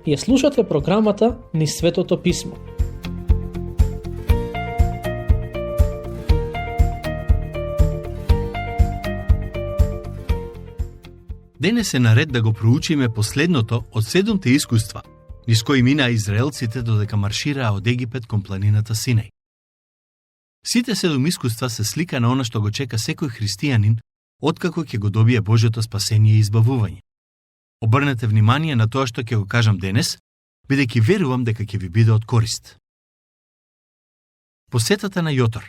Ја слушате програмата Низ Светото Писмо. Денес е наред да го проучиме последното од 7 искуства, низ кои минаа израелците додека маршираа од Египет кон планината Синај. Сите 7 искуства се слика на она што го чека секој христијанин откако ќе го добие Божјото спасение и избавување. Обрнете внимание на тоа што ќе го кажам денес, бидејќи верувам дека ќе ви биде од корист. Посетата на Јотор.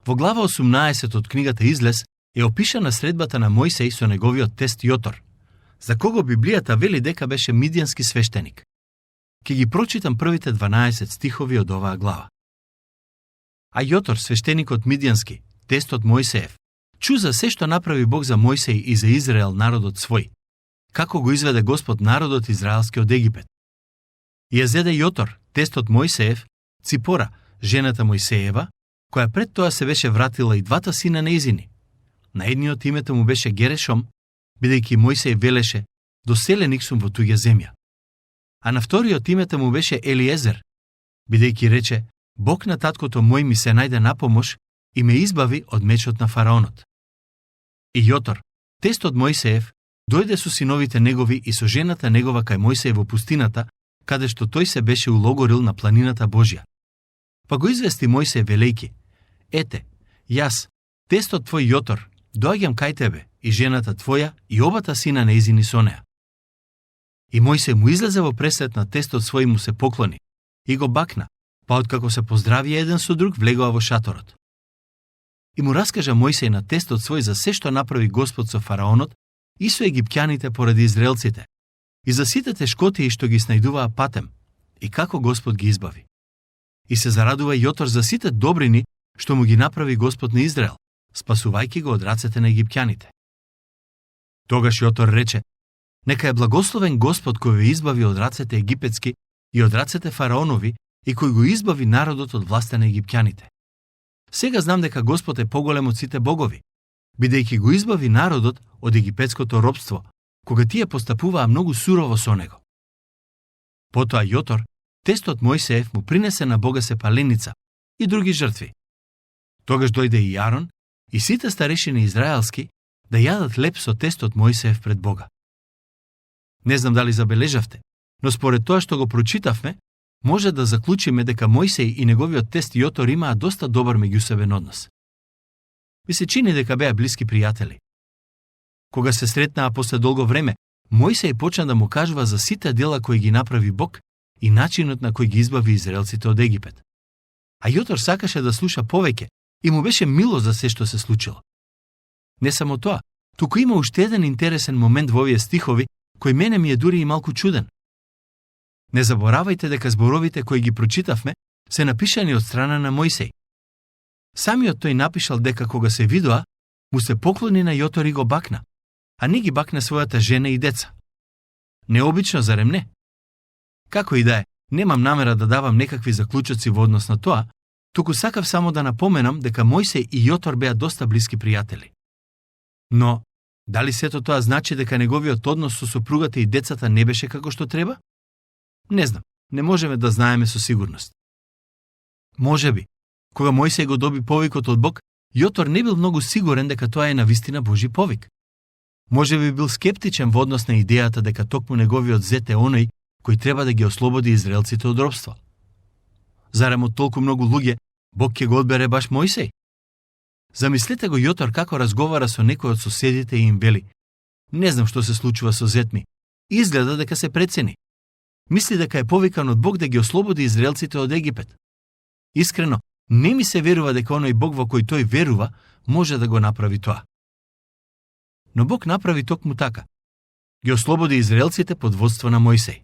Во глава 18 од книгата Излез е опишана средбата на Мојсеј со неговиот тест Јотор, за кого Библијата вели дека беше мидијански свештеник. Ќе ги прочитам првите 12 стихови од оваа глава. А Јотор, свештеникот мидијански, тестот Мојсеев, чу за се што направи Бог за Мојсеј и за Израел народот свој, како го изведе Господ народот израелски од Египет. И ја зеде Јотор, тестот Мојсеев, Ципора, жената Мојсеева, која пред тоа се беше вратила и двата сина нејзини. На едниот името му беше Герешом, бидејќи Мојсеј велеше: доселеник сум во туѓа земја. А на вториот името му беше Елиезер, бидејќи рече: Бог на таткото мој ми се најде на помош и ме избави од мечот на фараонот. И Јотор, тестот Мојсеев, дојде со синовите негови и со жената негова кај Мојсеј во пустината, каде што тој се беше улогорил на планината Божја. Па го извести Мојсеј велејки: ете, јас, тестот твој Јотор, доаѓам кај тебе и жената твоја и обата сина нејзини со неа. И Мојсеј му излезе во пресрет на тестот свој, му се поклони и го бакна, па откако се поздрави еден со друг, влегоа во шаторот. И му раскажа Мојсеј на тестот свој за се што направи Господ со фараонот и со египтјаните поради израелците, и за сите тешкотии што ги снајдуваа патем, и како Господ ги избави. И се зарадува Јотор за сите добрини што му ги направи Господ на Израел, спасувајќи го од рацете на египтјаните. Тогаш Јотор рече: нека е благословен Господ кој ве избави од рацете египетски и од рацете фараонови и кој го избави народот од власта на египтјаните. Сега знам дека Господ е поголем од сите богови, бидејќи го избави народот од египетското робство, кога тие постапуваа многу сурово со него. Потоа Јотор, тестот Мојсеев, му принесе на Бога сепаленица и други жртви. Тогаш дојде и Јарон и сите старешини израелски да јадат леп со тестот Мојсеев пред Бога. Не знам дали забележавте, но според тоа што го прочитавме, може да заклучиме дека Мојсеј и неговиот тест Јотор имаа доста добар меѓусебен однос. Ми се чини дека беа блиски пријатели. Кога се сретнаа после долго време, Мојсеј почна да му кажува за сите дела кои ги направи Бог и начинот на кој ги избави израелците од Египет. А Јотор сакаше да слуша повеќе и му беше мило за се што се случило. Не само тоа, туку има уште еден интересен момент во овие стихови кој мене ми е дури и малку чуден. Не заборавајте дека зборовите кои ги прочитавме се напишани од страна на Мојсеј. Самиот тој напишал дека кога се видоа, му се поклони на Јотор и го бакна, а не ги бакна својата жена и деца. Необично, зарем не? Како и да е, немам намера да давам некакви заклучоци во однос на тоа, туку сакав само да напоменам дека Мојсеј и Јотор беа доста блиски пријатели. Но, дали сето тоа значи дека неговиот однос со сопругата и децата не беше како што треба? Не знам, не можеме да знаеме со сигурност. Можеби, кога Мојсеј го доби повикот од Бог, Јотор не бил многу сигурен дека тоа е навистина Божи повик. Можеби бил скептичен во однос на идејата дека токму неговиот зет е оној кој треба да ги ослободи израелците од робство. Зарем од толку многу луѓе, Бог ќе го одбере баш Мојсеј? Замислете го Јотор како разговара со некој од соседите и им вели: не знам што се случува со зет ми, изгледа дека се прецени. Мисли дека е повикан од Бог да ги ослободи израелците од Египет. Искрено, не ми се верува дека оној Бог во кој тој верува може да го направи тоа. Но Бог направи токму така. Ги ослободи израелците под водство на Мојсеј.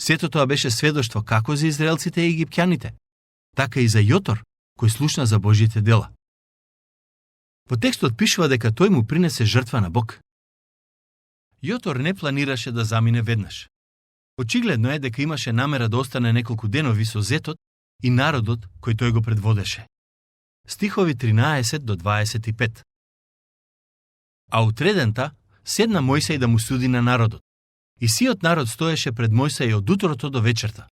Сето тоа беше сведоштво како за израелците и египтјаните, така и за Јотор, кој слушна за Божите дела. Во текстот пишува дека тој му принесе жртва на Бог. Јотор не планираше да замине веднаш. Очигледно е дека имаше намера да остане неколку денови со зетот и народот кој тој го предводеше. Стихови 13 до 25. А утредента седна Мојсеј да му суди на народот. И сиот народ стоеше пред Мојсеј од утрото до вечерта.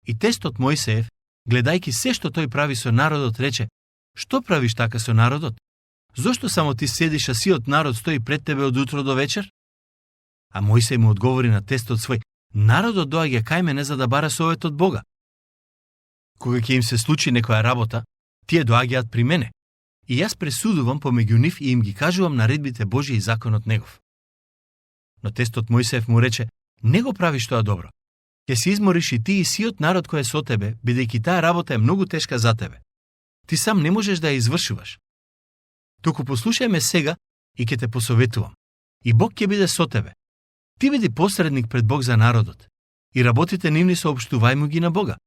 И тестот Мојсеев, гледајќи се што тој прави со народот, рече: "Што правиш така со народот? Зошто само ти седиш, а сиот народ стои пред тебе од утро до вечер?" А Мојсеј му одговори на тестот свој: "Народот доаѓа кај мене за да бара совет од Бога. Кога ќе им се случи некоја работа, тие доаѓаат при мене, и јас пресудувам помеѓу нив и им ги кажувам наредбите Божии и законот негов." Но тестот Мојсеев му рече: "Не го правиш тоа добро. Ќе се измориш и ти и сиот народ кој е со тебе, бидејќи таа работа е многу тешка за тебе. Ти сам не можеш да ја извршуваш. Туку послушај ме сега и ќе те посоветувам. И Бог ќе биде со тебе. Ти биди посредник пред Бог за народот. И работите нивни соопштувај му ги на Бога.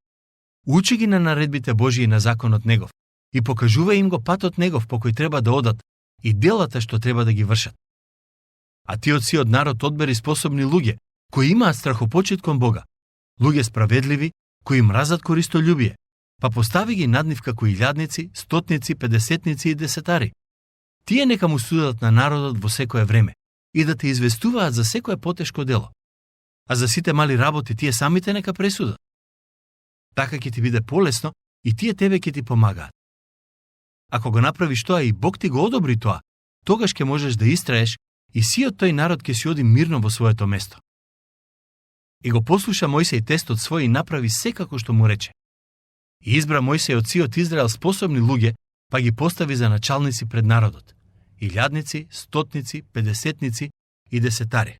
Учи ги на наредбите Божии и на законот негов. И покажувај им го патот негов по кој треба да одат и делата што треба да ги вршат. А ти од сиот народ одбери способни луѓе, кои имаат страхопочит кон Бога, луѓе справедливи, кои мразат користолюбие, па постави ги над нив како илјадници, стотници, педесетници и десетари. Тие нека му судат на народот во секое време и да те известуваат за секое потешко дело. А за сите мали работи тие самите нека пресудат. Така ќе ти биде полесно и тие тебе ќе ти помагаат. Ако го направиш тоа и Бог ти го одобри тоа, тогаш ќе можеш да истраеш и сиот тој народ ќе си оди мирно во своето место." И го послуша Мојсеј тестот свој и направи секако што му рече. И избра Мојсеј од сиот Израел способни луѓе, па ги постави за началници пред народот: илјадници, стотници, педесетници и десетари.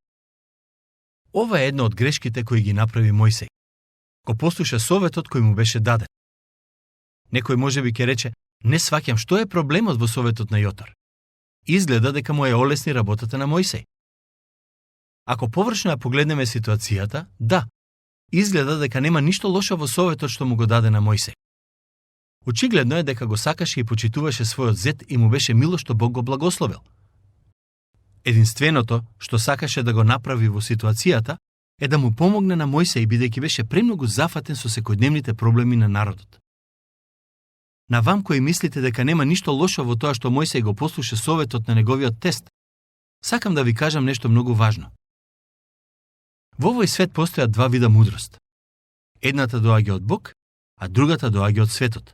Ова е една од грешките кои ги направи Мојсеј. Го послуша советот кој му беше даден. Некој можеби ќе рече: "Не сваќам што е проблемот во советот на Јотор. Изгледа дека му ја олесни работата на Мојсеј." Ако површно ја погледнеме ситуацијата, да, изгледа дека нема ништо лошо во советот што му го даде на Мојсеј. Очигледно е дека го сакаше и почитуваше својот зет и му беше мило што Бог го благословил. Единственото што сакаше да го направи во ситуацијата е да му помогне на Мојсеј, бидејќи беше премногу зафатен со секојдневните проблеми на народот. На вам кои мислите дека нема ништо лошо во тоа што Мојсеј го послуша советот на неговиот тест, сакам да ви кажам нешто многу важно. Во овој свет постојат два вида мудрост. Едната доаѓа од Бог, а другата доаѓа од светот.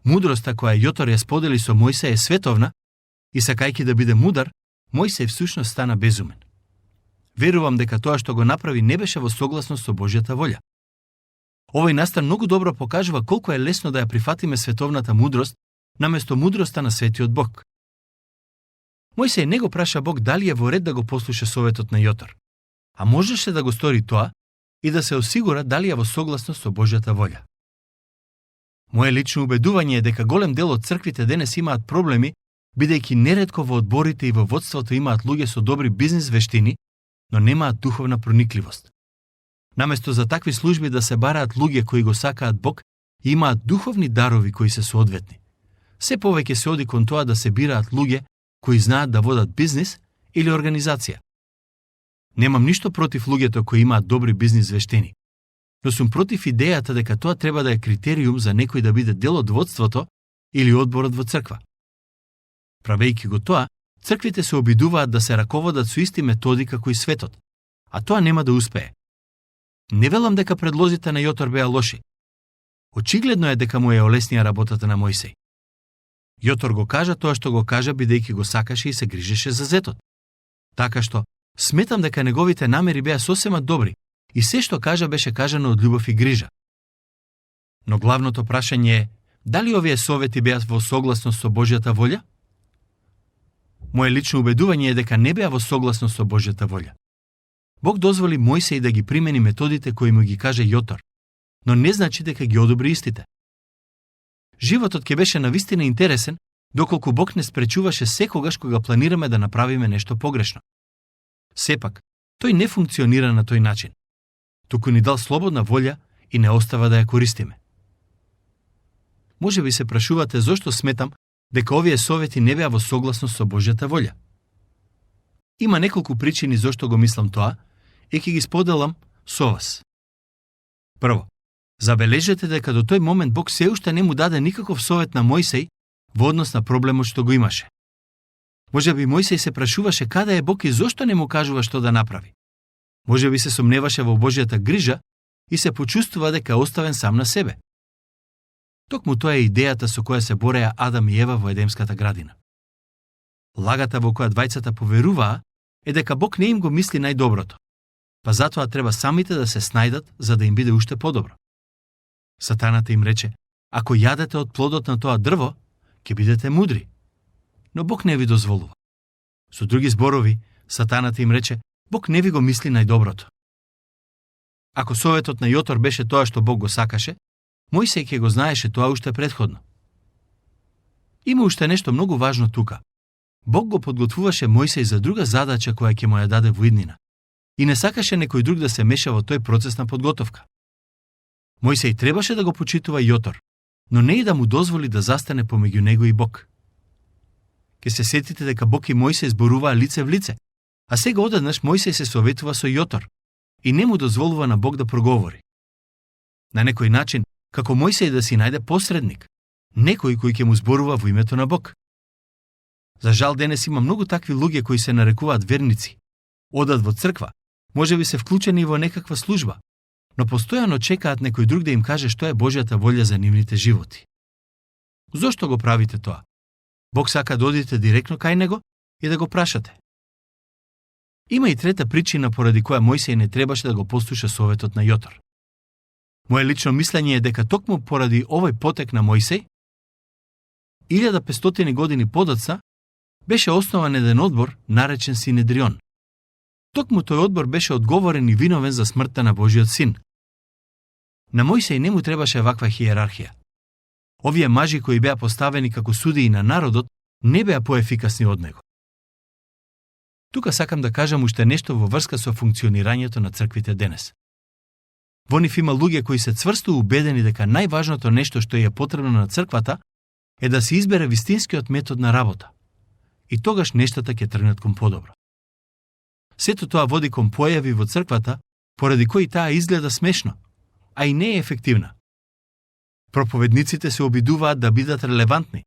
Мудроста која Јотор ја сподели со Мојсеј е световна и сакајќи да биде мудар, Мојсеј всушност стана безумен. Верувам дека тоа што го направи не беше во согласност со Божјата волја. Овој настан многу добро покажува колку е лесно да ја прифатиме световната мудрост наместо мудроста на светиот Бог. Мојсеј не го праша Бог дали е во ред да го послуша советот на Јотор, а можеше да го стори тоа и да се осигура дали е во согласност со Божјата волја. Моje лично убедување е дека голем дел од црквите денес имаат проблеми, бидејќи неретко во одборите и во водството имаат луѓе со добри бизнис вештини, но немаат духовна проникливост. Наместо за такви служби да се бараат луѓе кои го сакаат Бог и имаат духовни дарови кои се соодветни, се повеќе се оди кон тоа да се бираат луѓе кои знаат да водат бизнис или организација. Немам ништо против луѓето кои имаат добри бизнис вештини, но сум против идејата дека тоа треба да е критериум за некој да биде дел од водството или одборот во црква. Правејќи го тоа, црквите се обидуваат да се раководат со исти методи како и светот, а тоа нема да успее. Не велам дека предлозите на Јотор беа лоши. Очигледно е дека му е олеснија работата на Мојсеј. Јотор го кажа тоа што го кажа бидејќи го сакаше и се грижеше за зетот. Така што, сметам дека неговите намери беа сосема добри и се што кажа беше кажано од љубов и грижа. Но главното прашање е, дали овие совети беа во согласност со Божјата волја? Моje лично убедување е дека не беа во согласност со Божјата волја. Бог дозволи Мојсеј да ги примени методите кои му ги каже Јотор, но не значи дека ги одобри истите. Животот ќе беше навистина интересен, доколку Бог не спречуваше секогаш кога планираме да направиме нешто погрешно. Сепак, тој не функционира на тој начин. Туку ни дал слободна волја и не остава да ја користиме. Може би се прашувате зошто сметам дека овие совети не беа во согласност со Божјата волја. Има неколку причини зошто го мислам тоа и ќе ги споделам со вас. Прво, забележете дека до тој момент Бог се уште не му даде никаков совет на Мојсеј во однос на проблемот што го имаше. Може би Мојсеј се прашуваше каде е Бог и зошто не му кажува што да направи. Може би се сомневаше во Божјата грижа и се почувствува дека е оставен сам на себе. Токму тоа е идејата со која се бореа Адам и Ева во Едемската градина. Лагата во која двајцата поверуваа е дека Бог не им го мисли најдоброто, па затоа треба самите да се снајдат за да им биде уште подобро. Сатаната им рече: ако јадете од плодот на тоа дрво, ќе бидете мудри. Но Бог не ви дозволува. Со други зборови, Сатаната им рече: Бог не ви го мисли најдоброто. Ако советот на Јотор беше тоа што Бог го сакаше, Мојсеј ќе го знаеше тоа уште претходно. Има уште нешто многу важно тука. Бог го подготвуваше Мојсеј за друга задача која ќе му ја даде во иднина. И не сакаше некој друг да се меша во тој процес на подготовка. Мојсеј требаше да го почитува Јотор, но не и да му дозволи да застане помеѓу него и Бог. Ке се сетите дека Бог и Мојсеј зборуваа лице в лице, а сега одеднаш Мојсеј се советува со Јотор и не му дозволува на Бог да проговори. На некој начин, како Мојсеј да си најде посредник, некој кој ќе му зборува во името на Бог. За жал денес има многу такви луѓе кои се нарекуваат верници. Одат во црква, можеби се вклучени во некаква служба, но постојано чекаат некој друг да им каже што е Божјата волја за нивните животи. Зошто го правите тоа? Бог сака да одите директно кај него и да го прашате. Има и трета причина поради која Мојсеј не требаше да го послуша советот на Јотор. Моje лично мислење е дека токму поради овој потек на Мојсеј, 1500 години подоцна, беше основан еден одбор наречен Синедрион. Токму тој одбор беше одговорен и виновен за смртта на Божиот син. На Мојсеј не му требаше ваква хиерархија. Овие мажи кои беа поставени како судии на народот не беа поефикасни од него. Тука сакам да кажам уште нешто во врска со функционирањето на црквите денес. Во нив има луѓе кои се цврсто убедени дека најважното нешто што е потребно на црквата е да се избере вистинскиот метод на работа. И тогаш нештата ќе тргнат кон подобро. Сето тоа води кон појави во црквата, поради кои таа изгледа смешно, а и не е ефективна. Проповедниците се обидуваат да бидат релевантни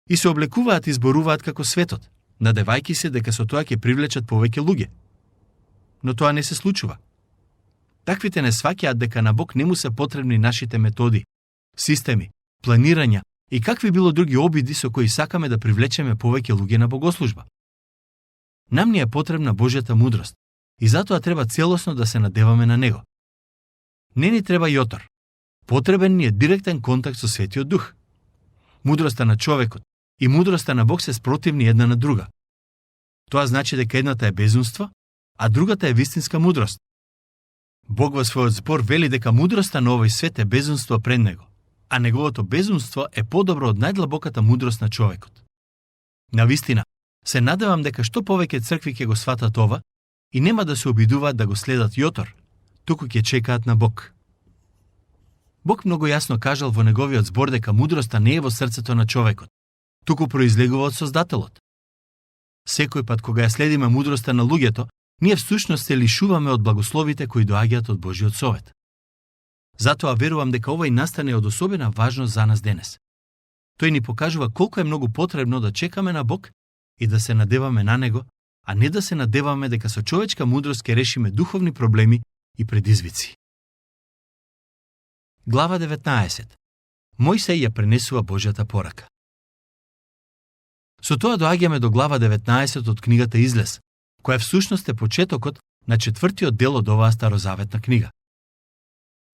и се облекуваат и зборуваат како светот, надевајки се дека со тоа ќе привлечат повеќе луѓе. Но тоа не се случува. Таквите не сваќаат дека на Бог не му се потребни нашите методи, системи, планирања и какви било други обиди со кои сакаме да привлечеме повеќе луѓе на богослужба. Нам ни е потребна Божјата мудрост и затоа треба целосно да се надеваме на него. Не ни треба Јотор. Потребен ни е директен контакт со Светиот Дух. Мудроста на човекот и мудроста на Бог се спротивни една на друга. Тоа значи дека едната е безумство, а другата е вистинска мудрост. Бог во својот збор вели дека мудроста на овој свет е безумство пред него, а неговото безумство е подобро од најдлабоката мудрост на човекот. Навистина, се надевам дека што повеќе цркви ќе го сватат ова и нема да се обидуваат да го следат Јотор, туку ќе чекаат на Бог. Бог многу јасно кажал во неговиот збор дека мудроста не е во срцето на човекот, туку произлегува од Создателот. Секој пат кога ја следиме мудроста на луѓето, ние всушност се лишуваме од благословите кои доаѓаат од Божиот совет. Затоа верувам дека овој настан е од особена важност за нас денес. Тој ни покажува колку е многу потребно да чекаме на Бог и да се надеваме на него, а не да се надеваме дека со човечка мудрост ќе решиме духовни проблеми и предизвици. Глава 19. Мојсеј ја пренесува Божјата порака. Со тоа доаѓаме до глава 19 од книгата Излез, која всушност е почетокот на 4-тиот дел од оваа старозаветна книга.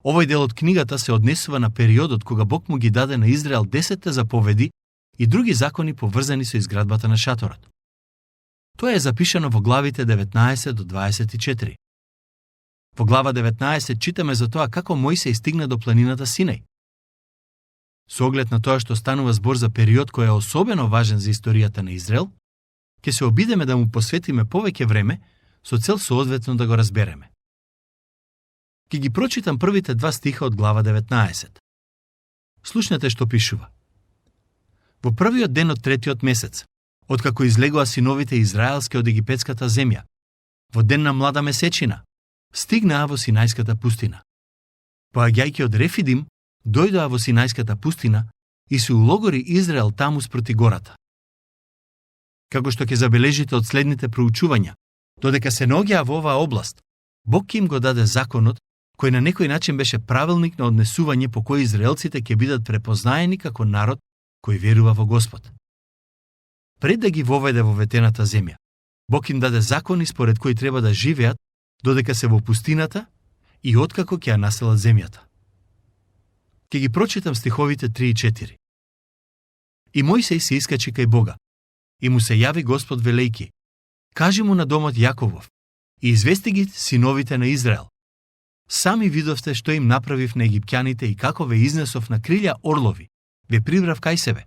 Овој дел од книгата се однесува на периодот кога Бог му ги даде на Израел 10 заповеди и други закони поврзани со изградбата на шаторот. Тоа е запишано во главите 19 до 24. Во глава 19 читаме за тоа како Мојсеј стигна до планината Синај. Со оглед на тоа што станува збор за период кој е особено важен за историјата на Израел, ќе се обидеме да му посветиме повеќе време со цел соодветно да го разбереме. Ќе ги прочитам првите 2 стиха од глава 19. Слушнете што пишува. Во првиот ден од 3-тиот месец, откако излегоа синовите израелски од египетската земја, во ден на млада месечина, стигнаа во Синајската пустина. Поаѓајќи од Рефидим, дојдоа во Синајската пустина и се улогори Израел таму спроти гората. Како што ќе забележите од следните проучувања, додека се наоѓаа во оваа област, Бог им го даде законот, кој на некој начин беше правилник на однесување по кој израелците ќе бидат препознаени како народ кој верува во Господ. Пред да ги воведе во ветената земја, Бог им даде закони според кои треба да живеат додека се во пустината и откако ќе ја населат земјата. Ќе ги прочитам стиховите 3 и 4. И Мојсей се искачи кај Бога, и му се јави Господ велејки: кажи му на домот Јаковов и извести ги синовите на Израел. Сами видовте што им направив на египтјаните и како ве изнесов на крилја орлови, ве прибрав кај себе.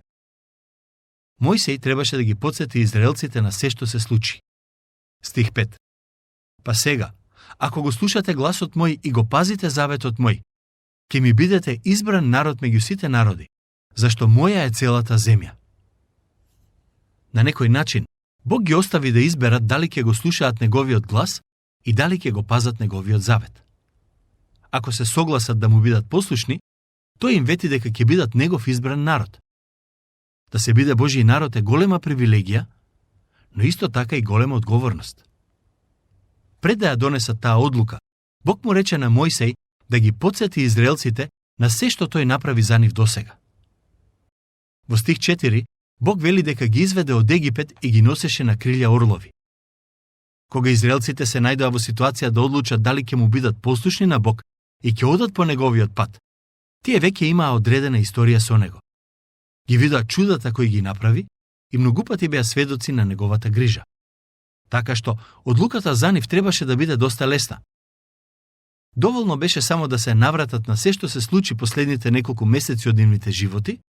Мојсей требаше да ги потсети израелците на се што се случи. Стих 5. Па сега, ако го слушате гласот мој и го пазите заветот мој, ќе ми бидете избран народ меѓу сите народи, зашто моја е целата земја. На некој начин, Бог ги остави да изберат дали ќе го слушаат неговиот глас и дали ќе го пазат неговиот завет. Ако се согласат да му бидат послушни, тој им вети дека ќе бидат негов избран народ. Да се биде Божји народ е голема привилегија, но исто така и голема одговорност. Пред да ја донесат таа одлука, Бог му рече на Мојсей да ги потсети израелците на се што тој направи за нив досега. Во стих 4, Бог вели дека ги изведе од Египет и ги носеше на крилја орлови. Кога израелците се најдоа во ситуација да одлучат дали ќе му бидат послушни на Бог и ќе одат по неговиот пат, тие веќе имаа одредена историја со него. Ги видоа чудата кои ги направи и многу пати беа сведоци на неговата грижа. Така што одлуката за нив требаше да биде доста лесна. Доволно беше само да се навратат на се што се случи последните неколку месеци од нивните животи,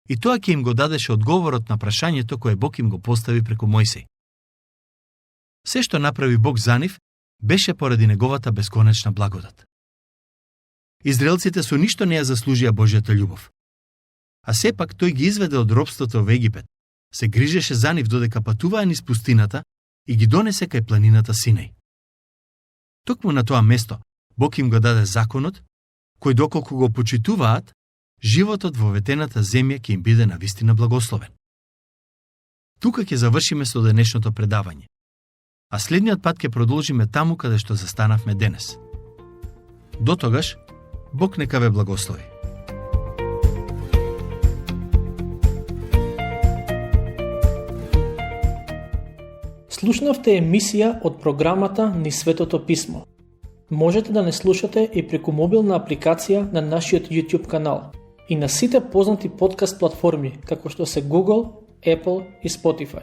и тоа ќе им го дадеше одговорот на прашањето кое Бог им го постави преку Мојсей. Се што направи Бог за нив беше поради неговата бесконечна благодат. Израелците со ништо не ја заслужија Божјата љубов. А сепак тој ги изведе од робството во Египет, се грижеше за нив додека патуваа низ пустината и ги донесе кај планината Синај. Токму на тоа место Бог им го даде законот, кој доколку го почитуваат, животот во ветената земја ќе им биде навистина благословен. Тука ќе завршиме со денешното предавање, а следниот пат ќе продолжиме таму каде што застанавме денес. До тогаш, Бог нека ве благослови. Слушнавте емисија од програмата Низ Светото Писмо. Можете да не слушате и преку мобилна апликација на нашиот YouTube канал и на сите познати подкаст платформи, како што се Google, Apple и Spotify.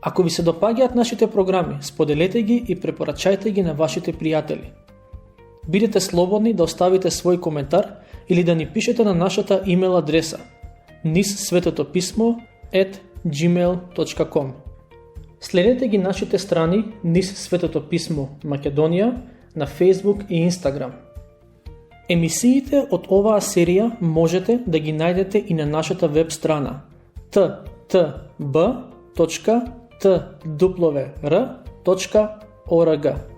Ако ви се допаѓаат нашите програми, споделете ги и препорачајте ги на вашите пријатели. Бидете слободни да оставите свој коментар или да ни пишете на нашата имейл адреса nizsvetotopисmo@gmail.com. Следете ги нашите страни Низ Светото Писмо Македонија на Facebook и Instagram. Емисиите од оваа серија можете да ги најдете и на нашата веб страна ttb.twr.org.